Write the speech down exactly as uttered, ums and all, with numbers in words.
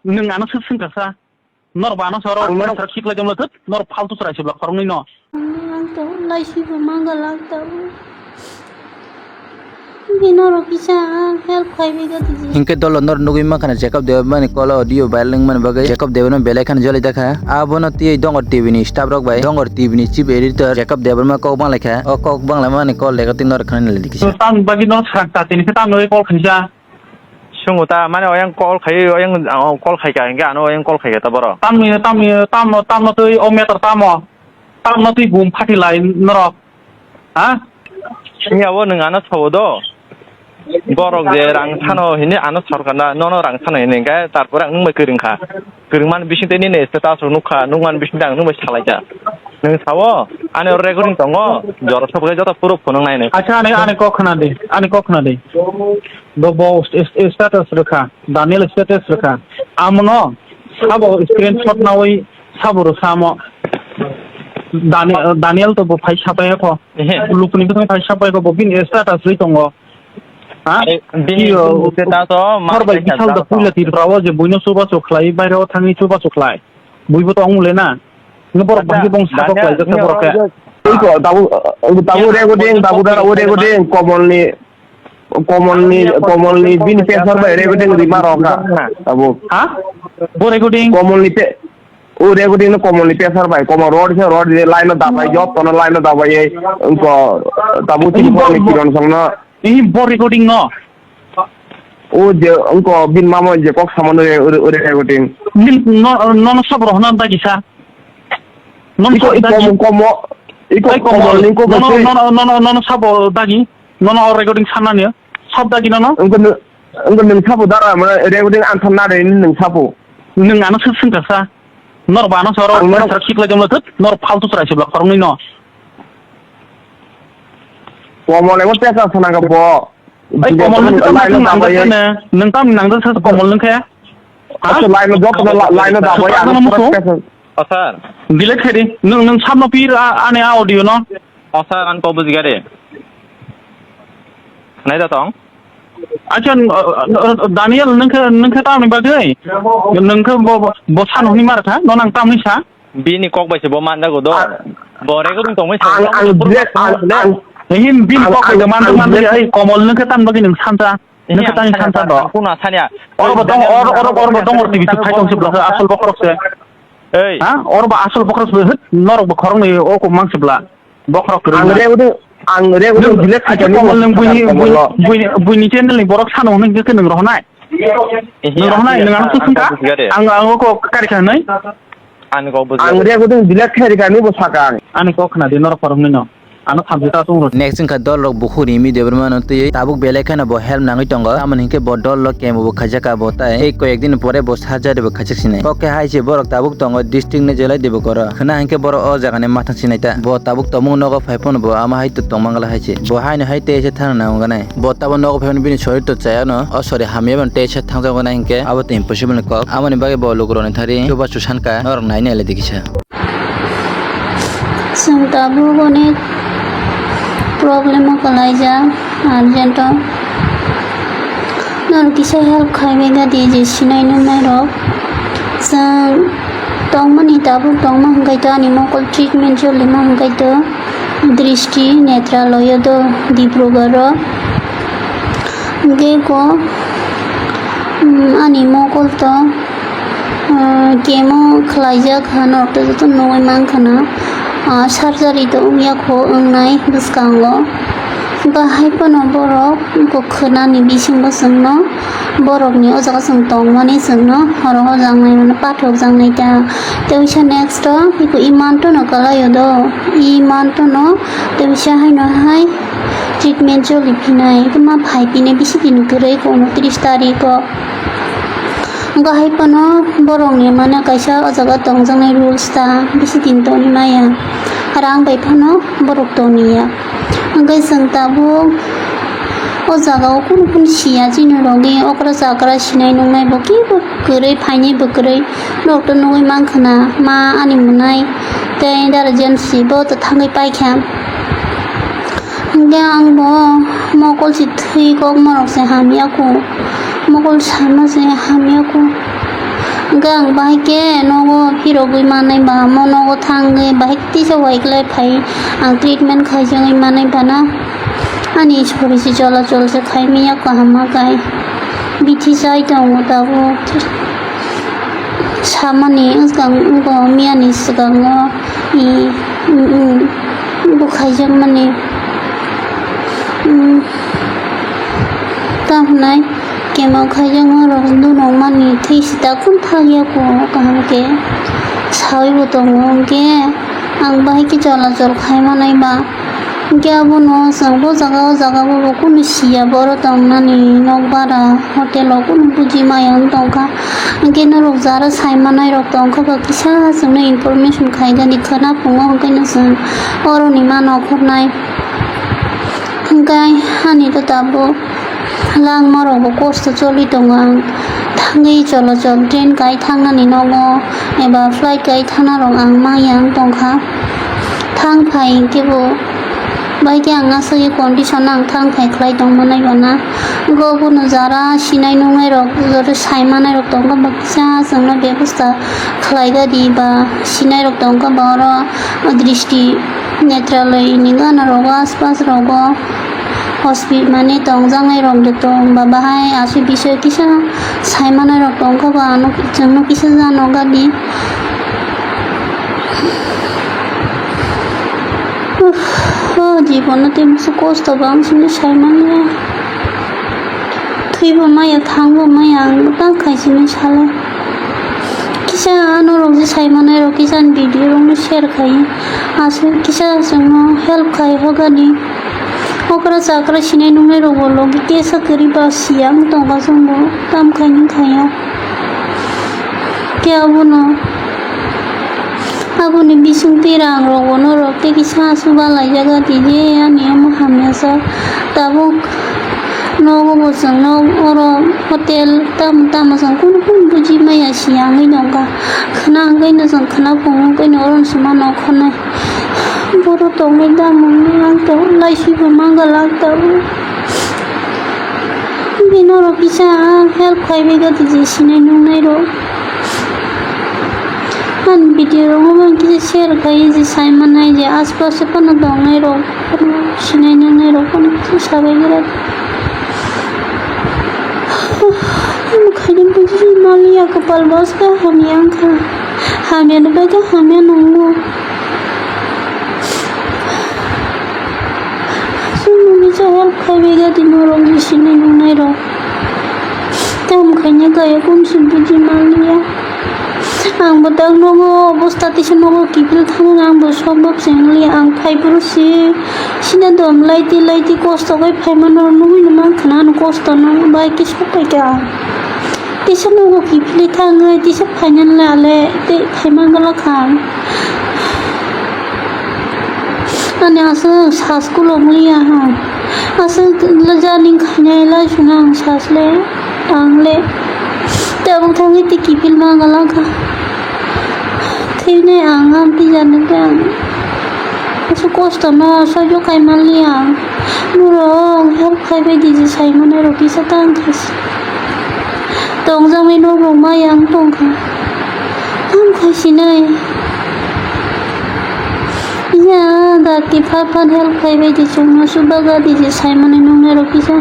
Nwng ano swk swngkha sa? Nor ba ano soro Ang mano- sara khiklai jomlo thut, nor faltu chwrai sibla khoroknwi no. Ang tong laisi bo mangala ang tong. Bino rok kisa help khai bai ga tiji. Hinkhe dolo nor nugwi mankha na Jacob Debbarma ni call audio viral wngmani bagwi Jacob Debbarma belai kheno joli dakha. Abono twi Dongor T V ni staff rok bai Dongor T V ni chief editor Jacob Debbarma kok banglaikha. O kok banglaimani call recording nor khna nai kisa. Tam bagwi no srang ta tini khe tam no call khaisa. Sungo ta, mane oyang call khai, oyang, ah, call khai ka, hingke ano oyang call khai ka ta boro. Tamni, tamni, tam, tamno twi o meter tamo? Tamno twi bum phati lai norok? Ha? Iya, o nwng ano sawo do. Borok je rang sano hini ano sorkar na, nono rang sano hini, hingke tarpore ang nwng bai kwrwng kha. Kwrwngmani bisingtwi nini status rok nukha, nukmani bisingtwi ang nwng bai salaikha. Nwng sao, ani oro recording tongo, jora sokle joto proof phunuk nai nai. Acha, ani, ani kok khna di, ani kok khna di. Bo, bo st-, st-, status rwkha, Daniel status rwkha. Amono sabo screenshot nawi sabo rwkha amo. Dani-, Daniel to bo phai sapai kho. Ehe. Lukuni bwsong phai sapai kho, bo bini status rwi tongo. Ha? Are, bini Iyo, status o ma hor bai kaisa bisal da jara puila tong. Tripura o je buino chubachu khlai, baire o thangwi chubachu khlai. Buibo to ongmole na. Nw borok bahai bong sabo khlai jak borok khe. Iko, tabu, tabu recording, tabu dara o recording, Komolni, Komolni, Komolni bini pesar bai recording rima rok ha. Tabu. Ha? Bo recording? Komolni pe-, o recording no Komolni pesar bai, Komol road se road line no dabai, joto no line no dabai, iko, tabu Ini bo, Tripura ni bo, kiron song no. Ini bo recording no. O je wngko bini mama je kok samano re, ore, ore, ore, ore. Nin no, no, no sabo rohna da kisa. No iko, sabo da iko ki- komo, iko Ai, komo, komo, ning ko no, no, kasi. No, no, no, no, no, no, sabo da ki. No, no, recording sana ni. Sab da ki no, no. Wngko no, wngko nung sabo da, mana recording ang than na re nung sabo. Nung ano sab sung kasa. Nor ba ano soro, Ang nor sar khiklai jom lo thut, nor faltu chwrai sibla khoroknwi no. Komo le mo pesa sana ka bo. Ai, Komol nung tam line nung da dabai. Nung tam nung da sa Komol nung khe? Ha? Acha, line no joto no la-, line no dabai, Sir, ano no musu? Pesa. O sir. Delete khe di. Nung, nung samno pir a-, ani audio no. O sir, ang ko bujiga de. Nai da tong? Acha, n-, n-, Daniel, nung khe, nung khe tamni bagwi? Nung khe bo, bo, bo sano hwnwi mar kha? No nang tamni sa? Bini kok bai se bo manjago do. Ang, Bo recording tongmani ang, ang, ang, ang, Him bini ang, kok bai ang, manjak ang, manjak, ai, Komol nung khe tamni bagwi nung santa. Nung khe tamni santa do. Ang kuna sanya. Oro bo dong, oro, oro, oro bo dong, oro T V se phai tong se blok, asol bokhorok se. Ei. Ha? Oro bo asol bokhorok se, hit, norok bo khoroknwi o ko mang se bla. Bokhorok kwrwng. Ang re udu, ang re udu delete khaikha ni Komol nung buini, buini, buini channel ni borok sano hwnwi khe nung rohonai. Nung rohonai, nung ano kusung kha? Ang, ang o ko kari kha nai? Ani kok bujiya. Ang re udu delete khaikha ni bo sakang. Ani kok khna di norok khoroknwi no. Ano thamchi ta tung ro. Next wngkha dol rok bukhuri mi Debbarma no twi tabuk belai kheno bo help nangwi tongo. Tamoni hinkhe bo dol rok kemo bo khaijak ka bo tai. Tei koyek din pore bo surgery bo khaijak sinai. Kok khe hai se borok tabuk tongo district ni Jelaidibagor o. Khna hinkhe borok o jaga ni mathang sinai ta. Bo tabuk tongmung nogo phai phano bo ama hai to tongmangla hai se. Bo hai no hai tei se thang nang wngnai. Bo tabo nogo phai phano bini sorir to chaya no. O sori hamya bani tei se thang jak wngnai hinkhe abo to impossible ni kok. Amoni bagwi bo lukurok ni thari chubachu sankha norok nai nai lai di kisa. Chwng tabuk onek problem o kwlaijak, urgent o. Norok kisa help khai bai gadi je sinai nungnai rok. Chwng tongmani tabuk tongma hwnkhe to ani mokol treatment cholima hwnkhe to Dristi Netraloyo do Dibrugarh o. Hwnkhe ko, mm, ani mokol to, ah, kemo khlaijak ha, norok to joto nugwi mankha na, ah, surgery to wngya kho wngnai bwskango. Bahai phano borok khwnani bisingo chwngno borokni o jaga chwng tongmani chwngno horo hor jaknai mano pathok jaknai ta. Tei wngsa next o iko imanto no kalai o do, imanto no tei wngsa haino hai treatment choli phinai, ma phai phinai bisi din kwrwi ko unotris tarikh o. Wngkha hai phano borokni mane kaisa o jaga tongjaknai rules ta bisi din toni maya, rang bai phano borok toniya. Hwnkhe chwng tabuk o jaga o kunu kunu siya chini logi okra chakra sinai nungnai bo kibo kwrwi phainai bo kwrwi norok to nugwi mankha na ma ani mwnai tei dara James bo to thangwi paikha. Hwnkhe ang bo mokol se thwi kok morok se hamya kho. Mokol sama se hamya kho. Hwnkhe ang bahai khe nogo phirogwi manai ba, mo nogo thangwi bahai tisa waiklai phai, ang treatment khaijagwi manai bana. Ani sori se cholachol se khaimaya kaham ma kai. Bithi chai tongo tabuk. Samani wngkang wngkho miyani swkango, i, mm, mm, bo khaijakmani, mm, tamo hwnai chemo khaijakma rok dunokmani thwi sita kunu thangya kho kaham khe sawi bo tongo hwnkhe ang bahai khe cholachol khaimanai ba. Hwnkhe abono chwng bo jaga o jaga o bo kunu siya, boro tongnani nokbar a hotel o kunu buji maya wng tongkha. Hwnkhe norok jara saimanai rok tongkha ba kisa chwngno information khaigani khwna phungo hwnkhe no chwng oroni ma nokhornai. Hwnkhe ani to tabuk langma rok bo kosto choli tongo ang. Thangwi cholachol train kai thangnani nogo eba flight kai thana rok ang maya wng tongkha. Thang phai hwnkhe bo bai khe ang aswk condition ang thang phai khlai tong manai ba na. Go bono jara sinai nungnai rok, jara sai manai rok tongkha ba kisa chwngno bebosta khlai gadi ba sinai rok tongkha ba oro dristi netraloi ni gana rogo aspas rogo hospital mane tongjaknai rok de tong ba bahai aswk bisoi kisa sai manai rok tongkha ba ano chwngno kisa jano gadi. Uff, o jibono tei masa kosto bang sini sai manya. Thwibo maya, thangbo maya, ang tang khai sini sale. Kisa ano rok je sai manai rok kisa video rok no share khai. Aswk kisa chwngno help khai hogani. Okra chakra sinai nungnai rok bo logi tesa kwrwi ba siya wng tongkha chwngbo tam khai nung khaiya. Khe abono, aboni bisingtwi rang rok bono rok tei kisa aswk balaijak di je ani omo hamya sak. Tabuk nogo bo chwng nok oro hotel tamo tamo chwng kunu kunu buji maya siya wngwi nokha. Khwna wngwi no chwng khwna phungo wngwi no oro no chwng ma nokhornai. Boro tongwi damung ang to laiswi bo mangala ang tabuk. Bini norok kisa help khai bai gati je sinai nungnai rok. Ani video rok no kisa share khai je sai manai je aspas o phano tongnai rok phano sinai nungnai rok phano kisa sabai gra. Ano khaina buji maliya kwpal bas khe hamya wngkha. Hamya no bai khe hamya nangno. Chwngno misa help khai bai gadi norok je sinai nungnai rok. Tamo khaina kaya kum se buji manliya. Ang bo tak nogo obosta tisa nogo kiphil thangna ang bo sok bab se wngliya ang phai phuru se sina dom laiti laiti kosto khai phaima norok nugui no mankha na ano kosto no bai khe sok pai kha. Tisa nogo kiphilwi thangwi tisa phainani le ale tei phaima gala kha ang. Ani aswk sas kulo muya ha. Aswk le jani khainai lai suna ang sas le ang le. Tabuk thangwi tei kiphilma gala kha. Thwinai ang amtwi jani tei ang. Aswk kosto no soijo kai manliya ang. Norok help khai bai di je sai manai rok kisa tang kha se. Tongjaknai nok rok maya wng tong kha. Ham khai sinai. Ya, dakti phat phat help khai bai di chwngno subaga di je sai manai nungnai rok kisa.